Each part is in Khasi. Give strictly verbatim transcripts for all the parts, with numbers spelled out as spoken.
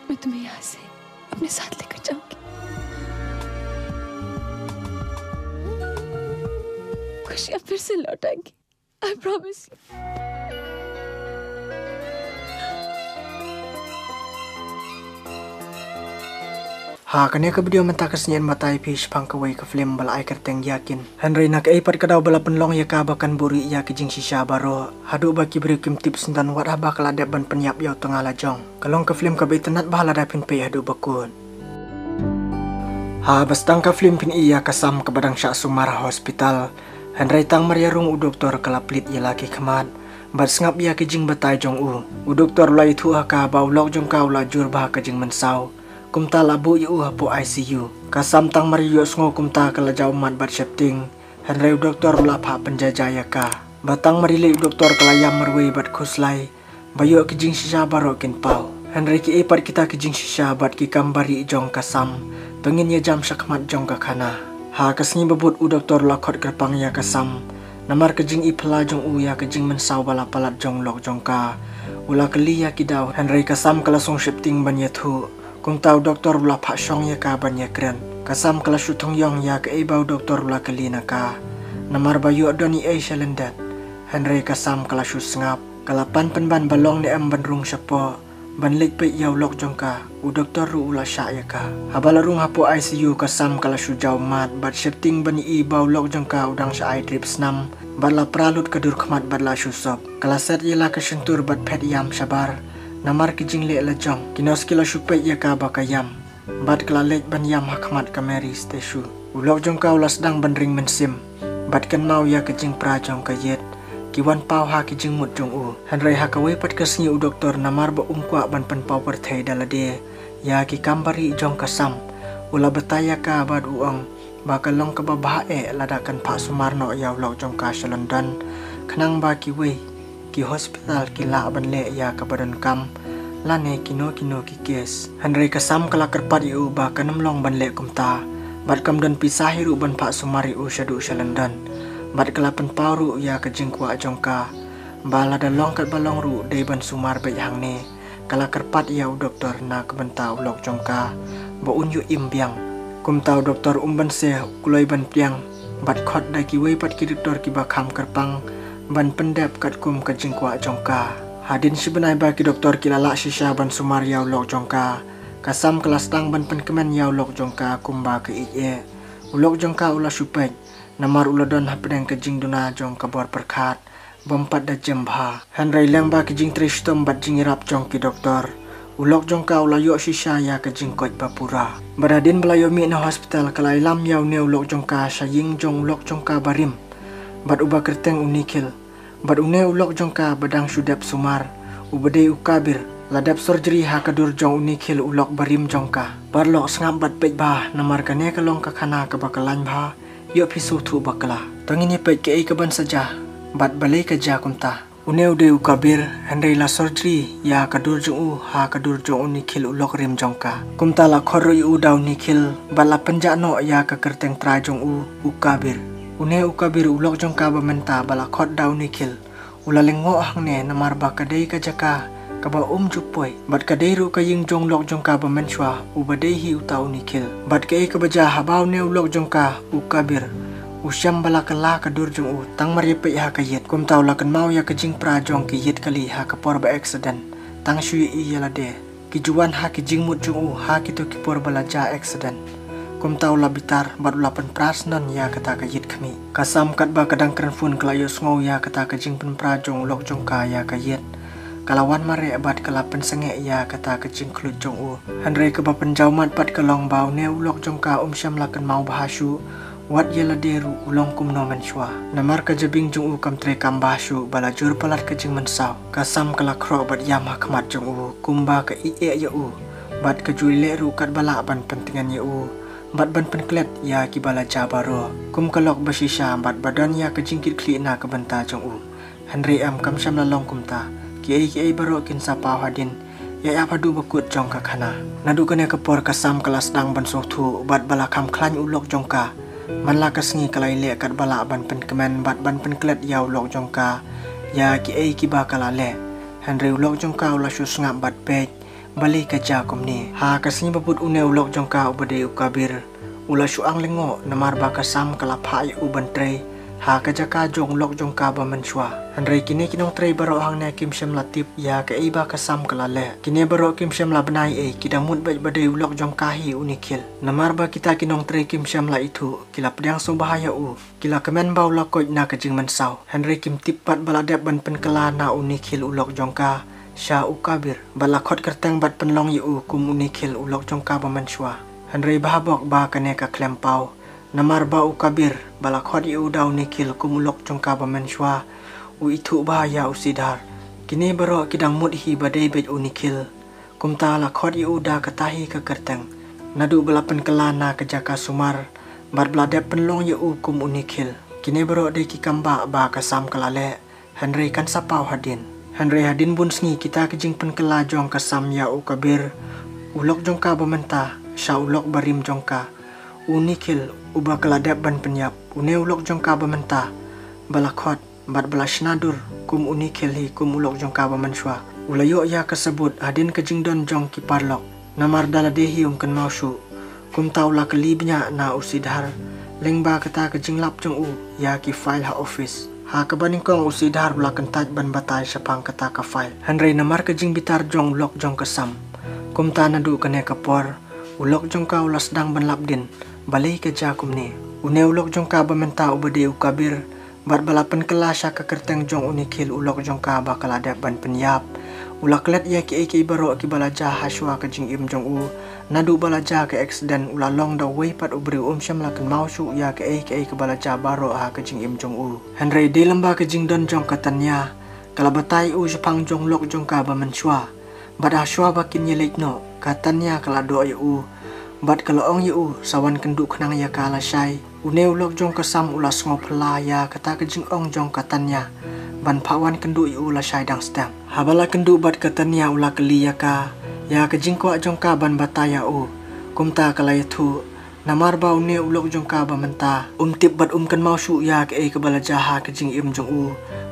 मैं तुम्हें यहाँ से अपने साथ लेकर जाऊंगी। खुशियां फिर से लौटाएंगी। I promise you. Ha kane ka video mynta ka sngi ngan batai phi shaphang kawei ka film ba la ai kyrteng Yakin. Hynrei na kaei pat ka daw ba la pynlong ïa ka ba kan buhrieh ïa ki jingshisha baroh, haduh ba ki briew kim tip syndon wat haba ka la dep ban pynïap ïa u tnga la jong. Ka long ka film kaba itynnad bha lada phin peit haduh ba kut. Ha ba sdang ka film phin i ïa ka Sam kaba dang shah sumar ha hospital. Hynrei tang mar ïa rung u doktor ka la plied ïa la ki khmat bad sngap ïa ki jingbatai jong u. U doktor u la ïathuh ha ka ba u lok jong ka u la jur bha ka jingmynsaw, kumta la buh ïa u hapoh I C U. Ka Sam tang mar ïohsngew kumta ka la jaw mat bad sheptieng. Hynrei u doktor u la phah pynjaja ïa ka. Ba tang mar ïaleh u doktor ka la ïam marwei bad khuslai ba ïoh ki jingshisha baroh kin paw. Hynrei kiei pat kita ki jingshisha bad ki kam barieh jong ka Sam, to ngin ïa jam shakhmat jong ka khana. Ha ka sngi ba bud u doktor u la khot kyrpang ïa ka Sam namar ka jingiphylla jong u ïa ka jingmynsaw ba la palat jong u lok jong ka. U la kylli ïa ki daw, hynrei ka Sam ka la sngew sheptieng ban ïathuh. Kumta u doktor u la phah shong ïa ka ban ïakren. Ka Sam ka la shu thung ïong ïa kaei ba u doktor u la kylli na ka, namar ba ïoh don ei ei sha lyndet. Hynrei ka Sam ka la shu sngap. Ka la pan pynban ba long ne em ban rung shapoh ban leit peit ïa u lok jong ka. U doktor ruh u la shah ïa ka. Haba la rung hapoh I C U ka Sam ka la shu jaw mat bad sheptieng ban ïohi ba u lok jong ka u dang shah ai drip snam bad la pra lut ka dur khmat bad la shu sop. Ka la set ïa la ka shyntur bad phet ïam shabar namar ki jingleh la jong. Ki nurse ki la shu peit ïa ka ba ka ïam bad ka la leit ban ïam ha khmat ka Mary Statue. U lok jong ka u la sdang ban ring mynsiem bad kynmaw ïa ka jingpra jong ka ïit, ki wan paw ha ki jingmut jong u. Hynrei ha kawei pat ka sngi u doktor namar ba um kwah ban pynpaw pyrthei da lade ïa ki kam barieh jong ka Sam, u la batai ïa ka bad u ong ba ka long kaba bha eh lada kan phah sumar noh ïa u lok jong ka sha London, khnang ba kiwei ki hospital ki lah ban leh ïa kaba donkam lane kino kino ki case. Hynrei ka Sam ka la kyrpad ïa u ba kan ym long ban leh kumta bad kam don pisa hi ruh ban phah sumar ïa u shaduh sha London. Bad ka la pynpaw ruh ïa ka jingkwah jong ka ba lada long katba long ruh dei ban sumar beit hangne. Ka la kyrpad ïa u doktor na ka bynta u lok jong ka ba un ïoh im biang. Kumta u doktor Umbense u kloi ban pdiang bad khot da kiwei pat ki doktor kiba kham kyrpang ban pyndep katkum ka jingkwah jong ka. Hadien shi bnai ba ki doktor ki la lah shisha ban sumar ïa u lok jong ka, ka Sam ka la sdang ban pynkmen ïa u lok jong ka kumba ka ïeit eh. U lok jong ka u la shu peit namar u la don hapdeng ka jingduna jong ka bor pyrkhat bym pat da jem bha. Hynrei lyngba ki jingtrei shitom bad jingïarap jong ki doktor, u lok jong ka u la ïoh shisha ïa ka jingkoit ba pura. Bad hadien ba la ïoh mih na hospital ka la ïalam ïa une u lok jong ka sha ïing jong u lok jong ka barim bad uba kyrteng u Nikhil. Bad une u lok jong ka ba dang shu dep sumar, uba dei u Kabir, la dep surgery ha ka dur jong u Nikhil u lok barim jong ka. Paralok, sngap bad peit bha namar kane ka long ka khana kaba khlaiñ bha. Ïoh phi sngewthuh bakla. To ngin ïa peit kaei kaban sa jia bad balei ka jia kumta. Une u dei u Kabir, hynrei la surgery ïa ka dur jong u ha ka dur jong u Nikhil u lok rim jong ka. Kumta la khot ruh ïa u da u Nikhil bad la pynjah noh ïa ka kyrteng trai jong u, u Kabir. Une u Kabir u lok jong ka ba mynta ba la khot da u Nikhil, u la lyngngoh hangne namar ba ka dei ka jaka kaba um ju poi bad ka dei ruh ka ïing jong u lok jong ka ba mynshuwa uba dei hi uta u Nikhil. Bad kaei kaba jia haba une u lok jong ka u Kabir u shem ba la kylla ka dur jong u tang mar ïa peit ha ka ïit, kumta u la kynmaw ïa ka jingpra jong ki ïit kali ha ka por ba accident. Tang shu ïohi ïa lade ki ju wan ha ki jingmut jong u ha kito ki por ba la jia accident. Kumta u la bitar bad u la pynpra syndon ïa kata ka ïit khmih. Ka Sam katba ka dang kren phone ka la ïohsngew ïa kata ka jingpynpra jong u lok jong ka ïa ka ïit. Ka la wan mareh bad ka la pynsangeh ïa kata ka jingkhluit jong u. Hynrei kaba pynjaw mat pat ka long ba une u lok jong ka um shym la kynmaw bha shuh wat ïa lade ruh u long kumno mynshuwa. Namar ka jabieng jong u kam treikam bha shuh ba la jur palat ka jingmynsaw. Ka Sam ka la khroh bad ïam ha khmat jong u kumba ka ïeh ïa u bad ka ju leh ruh katba lah ban pyntngen ïa u bad ban pynklet ïa kiba la jia baroh kum ka lok ba shisha bad ba don ïa ka jingkitkhlieh na ka bynta jong u. Hynrei em, kam shym la long kumta. Kiei kiei baroh kin sa paw hadien ïa ïap haduh ba kut jong ka khana. Naduh kane ka por ka Sam ka la sdang ban sngewthuh bad ba la kham khlaiñ u lok jong ka. Man la ka sngi ka la ïaleh katba lah ban pynkmen bad ban pynklet ïa u lok jong ka ïa kiei kiba ka la leh. Hynrei u lok jong ka u la shu sngap bad peit Balei ka jia kumne? Ha ka sngi ba bud une u lok jong ka uba dei u Kabir u la shu ang lyngngoh namar ba ka Sam ka la phah ïa u ban trei ha ka jaka jong u lok jong ka ba mynshuwa. Hynrei kine ki nongtrei baroh hangne kim shym la tip ïa kaei ba ka Sam ka la leh. Kine baroh kim shym la bna ei, ki dang mut beit ba dei u lok jong ka hi u Nikhil. Namar ba kita ki nongtrei kim shym la ithuh, ki la pdiang sngewbha ïa u. Ki la kmen ba u la koit na ka jingmynsaw. Hynrei kim tip pat ba la dep ban pynkylla na u Nikhil u lok jong ka sha u Kabir. Bad la khot kyrteng bad pynlong ïa u kum u Nikhil u lok jong ka ba mynshuwa. Hynrei bha bok ba kane ka khlem paw. Namar ba u Kabir ba la khot ïa u da u Nikhil kum u lok jong ka ba mynshuwa, u ithuh bha ïa u Sidhar. Kine baroh ki dang mut hi ba dei beit u Nikhil. Kumta la khot ïa u da kata hi ka kyrteng. Naduh ba la pynkylla na ka jaka sumar bad ba la dep pynlong ïa u kum u Nikhil. Kine baroh dei ki kam ba ba ka Sam ka la leh. Hynrei kan sa paw hadien. Hynrei hadien bun sngi kita ki jingpynkylla jong ka Sam ïa u Kabir, u lok jong ka ba mynta, sha u lok barim jong ka, u Nikhil, uba ka la dep ban pynïap. Une u lok jong ka ba mynta ba la khot bad ba la shna dur kum u Nikhil hi kum u lok jong ka ba mynshuwa, u la ïoh ïa ka sabut hadien ka jingdon jong ki paralok. Namar da lade hi um kynmaw shuh. Kumta u la kylli bniah na u Sidhar lyngba kata ka jinglap jong u ïa ki file ha office. Ha kaba nyngkong u Sidhar u la kyntait ban batai shaphang kata ka file. Hynrei namar ka jingbitar jong u lok jong ka Sam, kumta naduh kane ka por u lok jong ka u la sdang ban lap dien. Balei ka jia kumne? Une u lok jong ka ba mynta uba dei u Kabir bad ba la pynkylla sha ka kyrteng jong u Nikhil u lok jong ka ba ka la dep ban pynïap, u la klet ïa kiei kiei baroh kiba la jia ha shuwa ka jingim jong u. Naduh ba la jia ka accident u la long da uwei pat u briew, um shym la kynmaw shuh ïa kiei kiei kiba la jia baroh ha ka jingim jong u. Hynrei dei lem ba ka jingdon jong ka Tanya ka la batai u shaphang jong u lok jong ka ba mynshuwa. Bad ha shuwa ba kin ïaleit noh, ka Tanya ka la doh ïa u bad ka la ong ïa u sa wan kynduh khnang ïa ka lashai. Une u lok jong ka Sam u la sngewphylla ïa kata ka jingong jong ka Tanya ban phah wan kynduh ïa u lashai dang step. Haba la kynduh bad ka Tanya u la kylli ïa ka ïa ka jingkwah jong ka ban batai ïa u. Kumta ka la ïathuh, namar ba une u lok jong ka ba mynta um tip bad um kynmaw shuh ïa kaei kaba la jia ha ka jingim jong u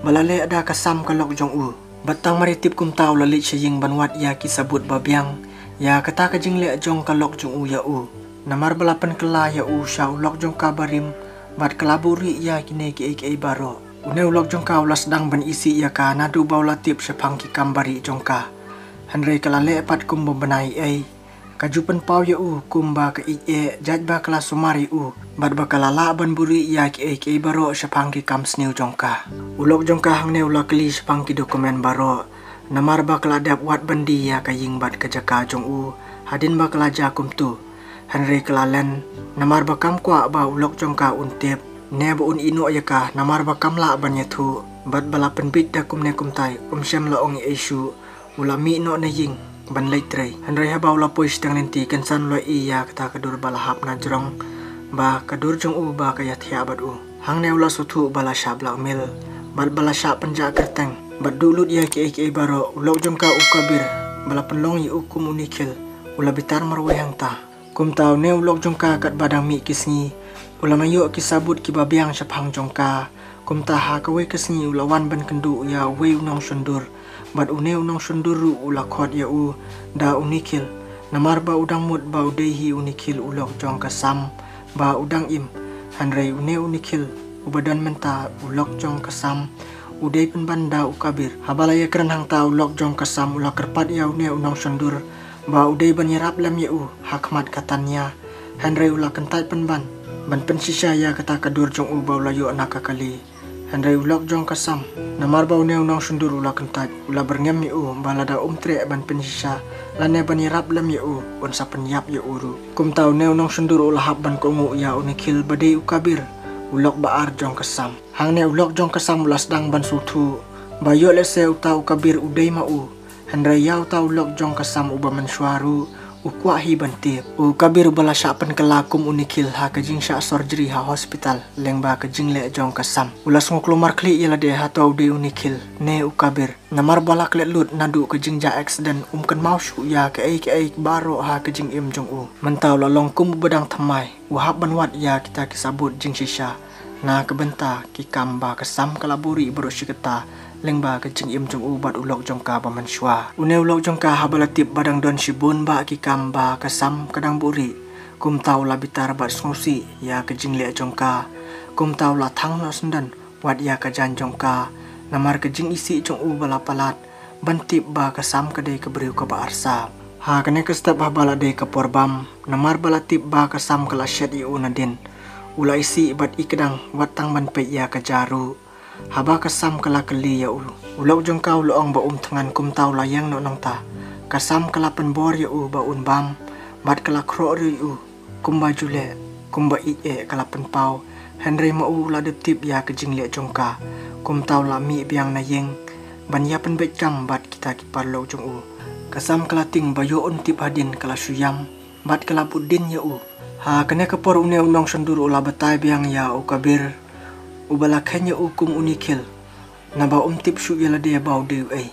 ba la leh da ka Sam ka lok jong u. Bad tang mar ïa tip kumta u la leit sha ïing ban wad ïa ki sabut ba biang ïa kata ka jingleh jong ka lok jong u ïa u. Namar ba la pynkylla ïa u sha u lok jong ka barim bad ka la buhrieh ïa kine kiei kiei baroh. Une u lok jong ka u la sdang ban isih ïa ka naduh ba u la tip shaphang ki kam barieh jong ka. Hynrei ka la leh pat kum bym bna ei ei. Ka ju pynpaw ïa u kumba ka ïeit eh jait ba ka la sumar ïa u bad ba ka la lah ban buhrieh ïa kiei kiei baroh shaphang ki kam sniew jong ka. U lok jong ka hangne u la kylli shaphang ki document baroh namar ba ka la dep wad byndi ïa ka ïing bad ka jaka jong u hadien ba ka la jia kumta. Hynrei ka la len namar ba kam kwah ba u lok jong ka un tip ne ba un ïeh noh ïa ka, namar ba kam lah ban ïathuh bad ba la pynbit da kumne kumtai, um shym la ong ei ei shuh. U la mih noh na ïing ban leit trei. Hynrei haba u la poi shiteng lynti, kynsan u la ïohi ïa kata ka dur ba la hap na jrong ba ka dur jong u ba ka ïathiah bad u. Hangne u la sngewthuh ba la shah blackmail bad ba la shah pynjah kyrteng bad duh lut ïa kiei kiei baroh. U lok jong ka u Kabir ba la pynlong ïa u kum u Nikhil u la bitar marwei hangta. Kumta une u lok jong ka katba dang mih ki sngi u la nang ïoh ki sabut kiba biang shaphang jong ka. Kumta ha kawei ka sngi u la wan ban kynduh ïa uwei u nongshondur bad une u nongshondur ruh u la khot ïa u da u Nikhil. Namar ba u dang mut ba u dei hi u Nikhil u lok jong ka Sam ba u dang im. Hynrei une u Nikhil uba don mynta u lok jong ka Sam u dei pynban da u Kabir. Haba la ïakren hangta u lok jong ka Sam u la kyrpad ïa une u nongshondur ba u dei ban ïarap lem ïa u ha khmat ka Tanya. Hynrei u la kyntait pynban ban pynshisha ïa kata ka dur jong u ba u la ïoh na ka kali. Hynrei u lok jong ka Sam, namar ba une u nongshondur u la kyntait, u la byrngem ïa u ba lada um treh ban pynshisha lane ban ïarap lem ïa u, un sa pynïap ïa u ruh. Kumta une u nongshondur u la hap ban kohnguh ïa u Nikhil ba dei u Kabir u lok ba ar jong ka Sam. Hangne u lok jong ka Sam u la sdang ban sngewthuh ba ïoh lehse uta u Kabir u dei ma u. Hynrei ïa uta u lok jong ka Sam uba mynshuwa ruh u kwah hi ban tip. U Kabir uba la shah pynkylla kum u Nikhil ha ka jingshah surgery ha hospital lyngba ka jingleh jong ka Sam, u la sngewkhlumar khlieh ïa lade hato u dei u Nikhil ne u Kabir. Namar ba la klet lut naduh ka jingjia accident, um kynmaw shuh ïa kaei kaei baroh ha ka jingim jong u. Mynta u la long kum uba dang thymmai, u hap ban wad ïa kita ki sabut jingshisha na ka bynta ki kam ba ka Sam ka la buhrieh baroh shi katta. lyngba ka jingim jong u bad u lok jong ka ba mynshuwa. Une u lok jong ka haba la tip ba dang don shibun bah ki kam ba ka Sam ka dang buhrieh, kumta u la bitar bad sngewsih ïa ka jingleh jong ka. Kumta u la thang noh syndon wat ïa ka jaiñ jong ka, namar ka jingisih jong u ba la palat ban tip ba ka Sam ka dei ka briew kaba arsap. Ha kane ka step haba la dei ka por bam, namar ba la tip ba ka Sam ka la shet ïa u nadien, u la isih bad ikdang wat tang ban peit ïa ka ja ruh. Haba ka Sam ka la kylli ïa u, u lok jong ka u la ong ba um thngan, kumta u la ïeng noh nangta. Ka Sam ka la pynbor ïa u ba un bam bad ka la khroh ruh ïa u kumba ju leh, kumba ïeit eh ka la pynpaw. Hynrei ma u u la dep tip ïa ka jingleh jong ka, kumta u la mih biang na ïing ban ïa pynbeit kam bad kita ki paralok jong u. Ka Sam ka la tieng ba ïoh un tip hadien ka la shu ïam bad ka la bud dien ïa u. Ha kane ka por une u nongshondur u la batai biang ïa u Kabir, uba la kheiñ ïa u kum u Nikhil, naba um tip shuh ïa lade ba u dei uei.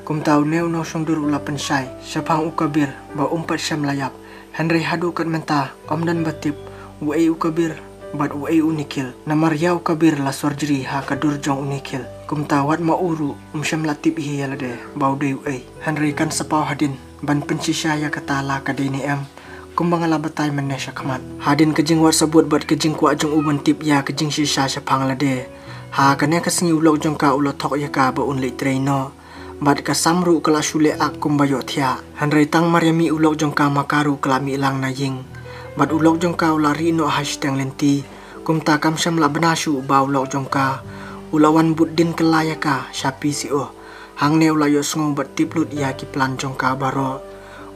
Kumta une u nongshondur u la pynshai shaphang u Kabir ba um pat shym la ïap. Hynrei haduh kat mynta ym don ba tip uei u Kabir bad uei u Nikhil, namar ïa u Kabir la surgery ha ka dur jong u Nikhil. Kumta wat ma u ruh um shym la tip hi ïa lade ba u dei uei. Hynrei kan sa paw hadien ban pynshisha ïa kata la ka dei ne em, kumba nga la batai mynne shakhmat. Hadien ka jingwad sabut bad ka jingkwah jong u ban tip ïa ka jingshisha shaphang lade, ha kane ka sngi u lok jong ka u la thok ïa ka ba un leit trei noh. Bad ka Sam ruh ka la shu leh ak kumba ïohthiah. Hynrei tang mar ïa mih u lok jong ka ma ka ruh ka la mih lang na ïing. Bad u lok jong ka u la rieh noh ha shiteng lynti. Kumta kam shym la bna shuh ba u lok jong ka u la wan bud dien kylla ïa ka sha P C O. Hangne u la ïohsngew bad tip lut ïa ki plan jong ka baroh.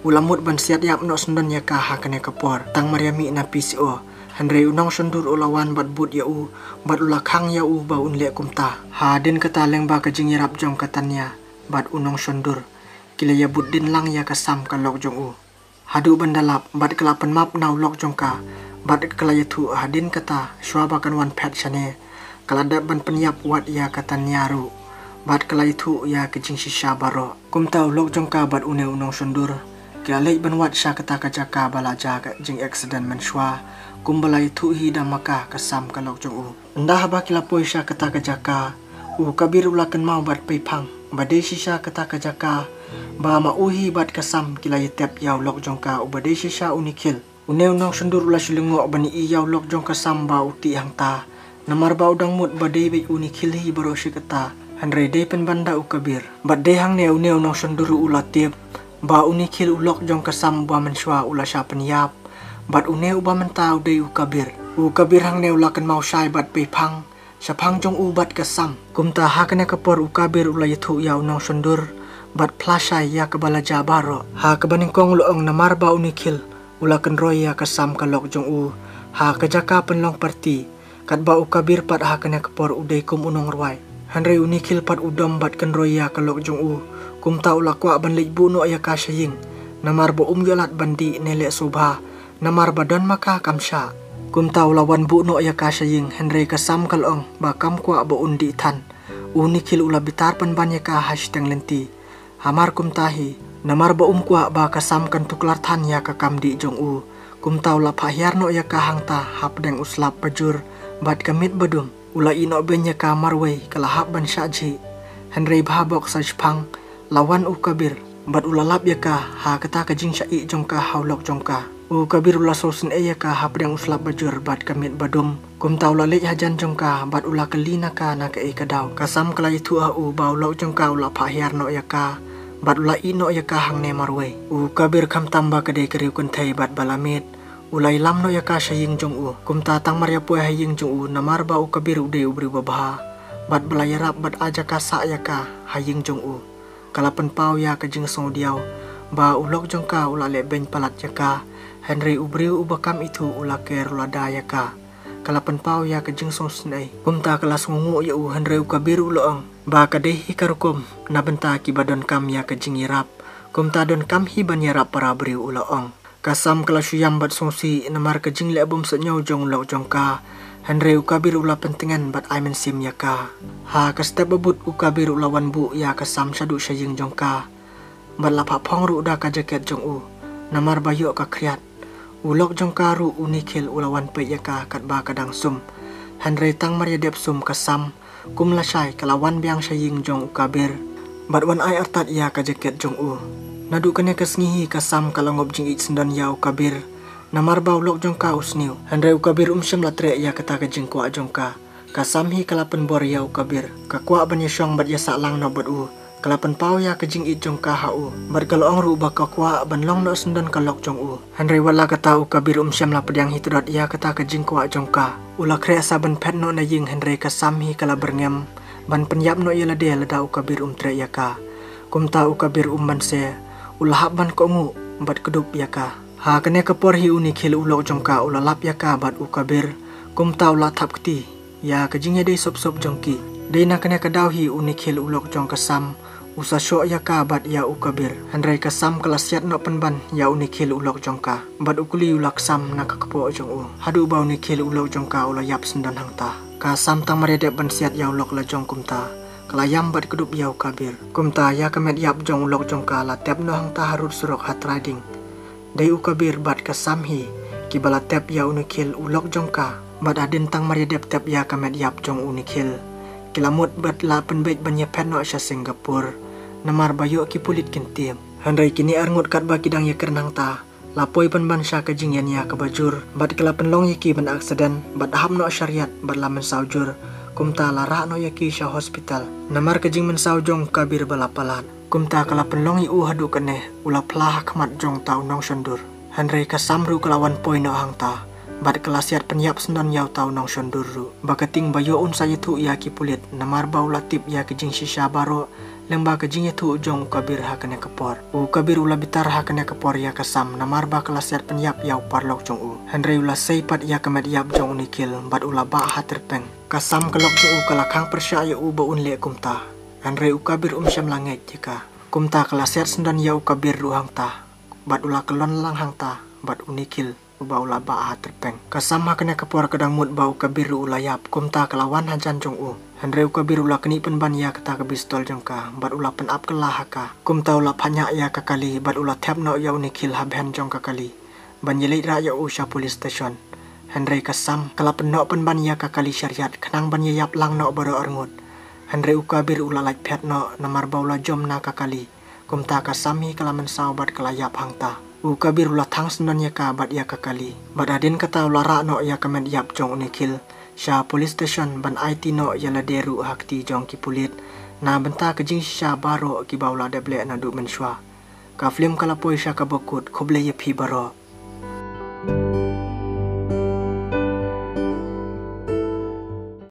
U la mut ban siat ïap noh syndon ïa ka ha kane ka por tang mar ïa mih na P C O. Hynrei u nongshondur u la wan bad bud ïa u bad u la khang ïa u ba un leh kumta. Hadien kata lyngba ka jingïarap jong ka Tanya bad u nongshondur, ki la ïa bud dien lang ïa ka Sam ka lok jong u. Haduh ban da lap bad ka la pynmap na u lok jong ka bad ka la ïathuh hadien kata shuwa ba kan wan phet shane, ka la dep ban pynïap wat ïa ka Tanya ruh bad ka la ïathuh ïa ka jingshisha baroh. Kumta u lok jong ka bad une u nongshondur ki la leit ban wad sha kata ka jaka ba la jia ka jingaccident mynshuwa, kumba la ïathuh hi da ma ka ka Sam ka lok jong u. Ynda haba ki la poi sha kata ka jaka, u Kabir u la kynmaw bad peiphang ba dei shisha kata ka jaka ba ma u hi bad ka Sam ki la ïatep ïa u lok jong ka uba dei shisha u Nikhil. Une u nongshondur u la shu lyngngoh ban ïohi ïa u lok jong ka Sam ba u tih hangta, namar ba u dang mut ba dei beit u Nikhil hi baroh shi katta, hynrei dei pynban da u Kabir. Bad dei hangne une u nongshondur u la tip ba u Nikhil u lok jong ka Sam uba mynshuwa u la shah pynïap. Bad une uba mynta u dei u Kabir. U Kabir hangne u la kynmaw shai bad peiphang shaphang jong u bad ka Sam. Kumta ha kane ka por u Kabir u la ïathuh ïa u nongshondur bad phla shai ïa kaba la jia baroh. Ha kaba nyngkong u la ong namar ba u Nikhil u la kynroi ïa ka Sam ka lok jong u ha ka jaka pynlong party, katba u Kabir pat ha kane ka por u dei kum u nongrwai. Hynrei u Nikhil pat u dom bad kynroi ïa ka lok jong u, kumta u la kwah ban leit buh noh ïa ka sha ïing, namar ba um ïoh lad ban dih ne leh sngewbha, namar ba don ma ka kam shah. Kumta u la wan buh noh ïa ka sha ïing, hynrei ka Sam ka la ong ba kam kwah ba un dih than. U Nikhil u la bitar pynban ïa ka ha shiteng lynti. Hamar kumta hi, namar ba um kwah ba ka Sam kan tuklar than ïa ka kam dih jong u, kumta u la phah hiar noh ïa ka hangta hapdeng u slap bajur bad ka miet badum. U la ïeh noh beiñ ïa ka marwei ka la hap ban shah jhieh. Hynrei bha bok sa shiphang la wan u Kabir bad u la lap ïa ka ha kata ka jingshah ïeh jong ka ha u lok jong ka. U Kabir u la sngewsynei ïa ka hapdeng u slap bajur bad ka miet badum. Kumta u la leit hajan jong ka bad u la kylli na ka na kaei ka daw. Ka Sam ka la ïathuh ha u ba u lok jong ka u la phah hiar noh ïa ka bad u la ïeh noh ïa ka hangne marwei. U Kabir khamtam ba ka dei ka riew kynthei bad ba la miet, u la ïalam noh ïa ka sha ïing jong u. Kumta tang mar ïa poi ha ïing jong u, namar ba u Kabir u dei u briew babha bad ba la ïarap bad ai jaka sah ïa ka ha ïing jong u, ka la pynpaw ïa ka jingsngewdiaw ba u lok jong ka u la leh beiñ palat ïa ka. Hynrei u briew uba kam ithuh u la ker u la da ïa ka. Ka la pynpaw ïa ka jingsngewsynei. Kumta ka la sngewnguh ïa u, hynrei u Kabir u la ong ba ka dei hi ka rukom na bynta kiba donkam ïa ka jingïarap. Kumta donkam hi ban ïarap para briew, u la ong. Ka Sam ka la shu ïam bad sngewsih namar ka jingleh bym sngewsynei jong u lok jong ka. Hynrei u Kabir u la pyntngen bad ai mynsiem ïa ka. Ha ka step ba bud u Kabir u la wan buh ïa ka Sam shaduh sha ïing jong ka bad la phah phong ruh da ka jaket jong u. Namar ba ïoh ka khriat, u lok jong ka ruh u Nikhil u la wan peit ïa ka katba ka dang sum. Hynrei tang mar ïa dep sum ka Sam Kum lashai ka la wan biang sha ïing jong u Kabir bad wan ai artat ïa ka jaket jong u. Naduh kane ka sngi hi ka Sam ka la ngop jingïeit syndon ïa u Kabir, namar ba u lok jong ka u sniew. Hynrei u Kabir um shym la treh ïa kata ka jingkwah jong ka. Ka Sam hi ka la pynbor ïa u Kabir, ka kwah ban ïashong bad ïasah lang noh bad u. Ka la pynpaw ïa ka jingïeit jong ka ha u bad ka la ong ruh ba ka kwah ban long noh syndon ka lok jong u. Hynrei wat la kata u Kabir um shym la pdiang hi tdot ïa kata ka jingkwah jong ka. U la khreh sa ban phet noh na ïing, hynrei ka Sam hi ka la byrngem ban pynïap noh ïa lade lada u Kabir um treh ïa ka. Kumta u Kabir um banse, u la hap ban kohnguh bad kdup ïa ka. Ha kane ka por hi u Nikhil u lok jong ka u la lap ïa ka bad u Kabir, kumta u la thap kti ïa ka jingïadei sop sop jong ki. Dei na kane ka daw hi u Nikhil u lok jong ka Sam u sa shoh ïa ka bad ïa u Kabir. Hynrei ka Sam ka la siat noh pynban ïa u Nikhil u lok jong ka bad u kuli u la ksam na ka kpoh jong u, haduh ba u Nikhil u lok jong ka u la ïap syndon hangta. Ka Sam tang mar ïa dep ban siat ïa u lok la jong kumta, ka la ïam bad kdup ïa u Kabir. Kumta ïa ka met ïap jong u lok jong ka la tep noh hangta harud surok ha trai ding. Dei u Kabir bad ka Sam hi kiba la tep ïa u Nikhil u lok jong ka. Bad hadien tang mar ïa dep tep ïa ka met ïap jong u Nikhil, ki la mut bad la pynbeit ban ïaphet noh sha Singapore, namar ba ïoh ki pulit kin tieng. Hynrei kine arngut katba ki dang ïakren hangta, la poi pynban sha ka jingïania kaba jur bad ka la pynlong ïa ki ban aksiden bad hap noh shariat bad la mynsaw jur. Kumta la rah noh ïa ki sha hospital namar ka jingmynsaw jong u Kabir ba la palat. Kumta ka la pynlong ïa u haduh kane u la phla ha khmat jong uta u nongshondur. Hynrei ka Sam ruh ka la wan poi noh hangta bad ka la siat pynïap syndon ïa uta u nongshondur ruh, ba ka tieng ba ïoh un sa ïathuh ïa ki pulit namar ba u la tip ïa ka jingshisha baroh lyngba ka jingïathuh jong u Kabir ha kane ka por. U Kabir u la bitar ha kane ka por ïa ka Sam namar ba ka la siat pynïap ïa u paralok jong u. Hynrei u la sei pat ïa ka met ïap jong u Nikhil bad u la bah ha tyrpeng. Ka Sam ka lok jong u ka la khang pyrshah ïa u ba un leh kumta. Hynrei u Kabir um shym la ngeit ïa ka. Kumta ka la siat syndon ïa u Kabir ruh hangta bad u la kyllon lang hangta bad u Nikhil uba u la bah ha tyrpeng. Ka Sam ha kane ka por ka dang mut ba u Kabir ruh u la ïap, kumta ka la wan hajan jong u. Hynrei u Kabir u la knieh pynban ïa kata ka pistol jong ka bad u la pynap kylla ha ka. Kumta u la phah ñiah ïa ka kali bad u la thep noh ïa u Nikhil ha bhen jong ka kali ban ïaleit rah ïa u sha police station. Hynrei ka Sam ka la pynnoh pynban ïa ka kali shariat khnang ban ïaïap lang noh baroh arngut. Hynrei u Kabir u la lait phet noh namar ba u la jom na ka kali. Kumta ka Sam hi ka la mynsaw bad ka la ïap hangta. U Kabir u la thang syndon ïa ka bad ïa ka kali. Bad hadien kata u la rah noh ïa ka met ïap jong u Nikhil sha police station ban aiti noh ïa lade ruh ha kti jong ki pulit na bynta ka jingshisha baroh kiba u la dep leh naduh mynshuwa. Ka film ka la poi sha kaba kut, khublei ïa phi baroh.